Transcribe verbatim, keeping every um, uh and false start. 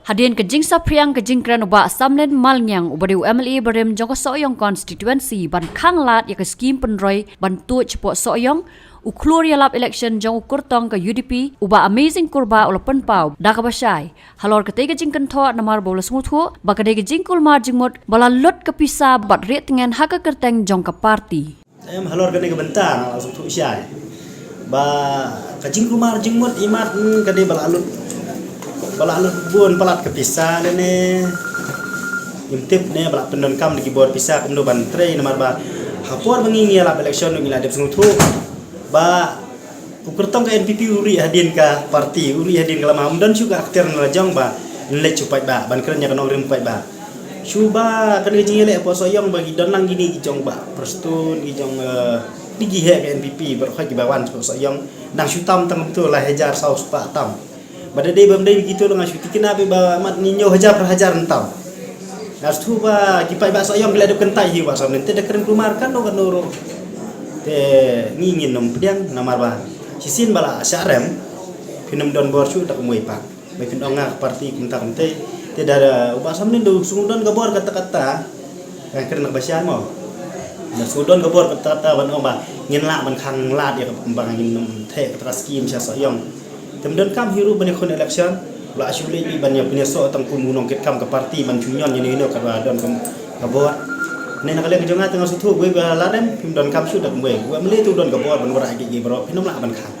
Hadien ka jingsaphriang ka jingkren u Bah Samlin Malngiang uba dei u M L A barim jong ka Sohiong constituency ban khang lad ïa ka skim pynroi ban tuid shapoh Sohiong, u khlur ïalap election jong u kyrtong ka U D P u Bah Amazing Kurbah u la pynpaw da kaba shai halor katei ka jingkynthoh namar ba u la sngewthuh ba ka dei ka jingkulmar jingmut ba la lut ka pisa bad rieh tngen ha ka kyrteng jong ka party. Em, halor kane ka bynta nga la sngewthuh shai ba ka jingkulmar jingmut imat, hmm, ka dei ba la lut, ba la lut bun palat ka pisa lane. Ngim tip ne ba la pyndonkam da ki bor pisa kumno ban trei namar ba ha por ba ngi ngi ïalap election ngi la dep sngewthuh ba u kyrtong ka N P P u rieh hadien ka party, u rieh hadien ka lama, ym don shuh ka akhtiar na la jong ba leit shu paidbah ban kren ïa ka nongrim paidbah. Shu ba kane ka jingïaleh hapoh Sohiong ba ki don lang kine ki jong Bah Prestone, ki jong, eh, ki heh ka N P P baroh kiba wan hapoh Sohiong. Nang shu tam tang kumto lai hajar saw spah tam. Ba da dei bym dei kito la nga shu tikna ba mat ngi hynñiew hajar phra hajar tam. Nga shu ba ki paidbah Sohiong ki la dep kyntait hi Bah Samlin te da kren kulmar kano kano ruh. Te ngi ngin ym pdiang namar ba shisien ba la shah rem phin ym don bor shuh da kumwei pat. Ba phin ong nga ka party kumta kumtei. Te da u Bah Samlin da u shu don ka bor kata kata. Nga kren na ka ba shai mo. Da u shu don ka bor kata kata ban ong ba ngin lah ban khang lad ïa ka ba ngin ym theh kata ka skim sha Sohiong. Te ym donkam hi ruh ban ïakhun election. La shu leit ban ïa pynïasoh tang kum u nongkitkam ka party ban shu ñion ïa ino ino kaba don ka bor. Ne na ka liang ka jong nga te nga sngewthuh ba la rem phim donkam shuh da kumwei. Ba ym lei te u don ka bor ban wanrah ïa ki baroh phin ym lah ban khang.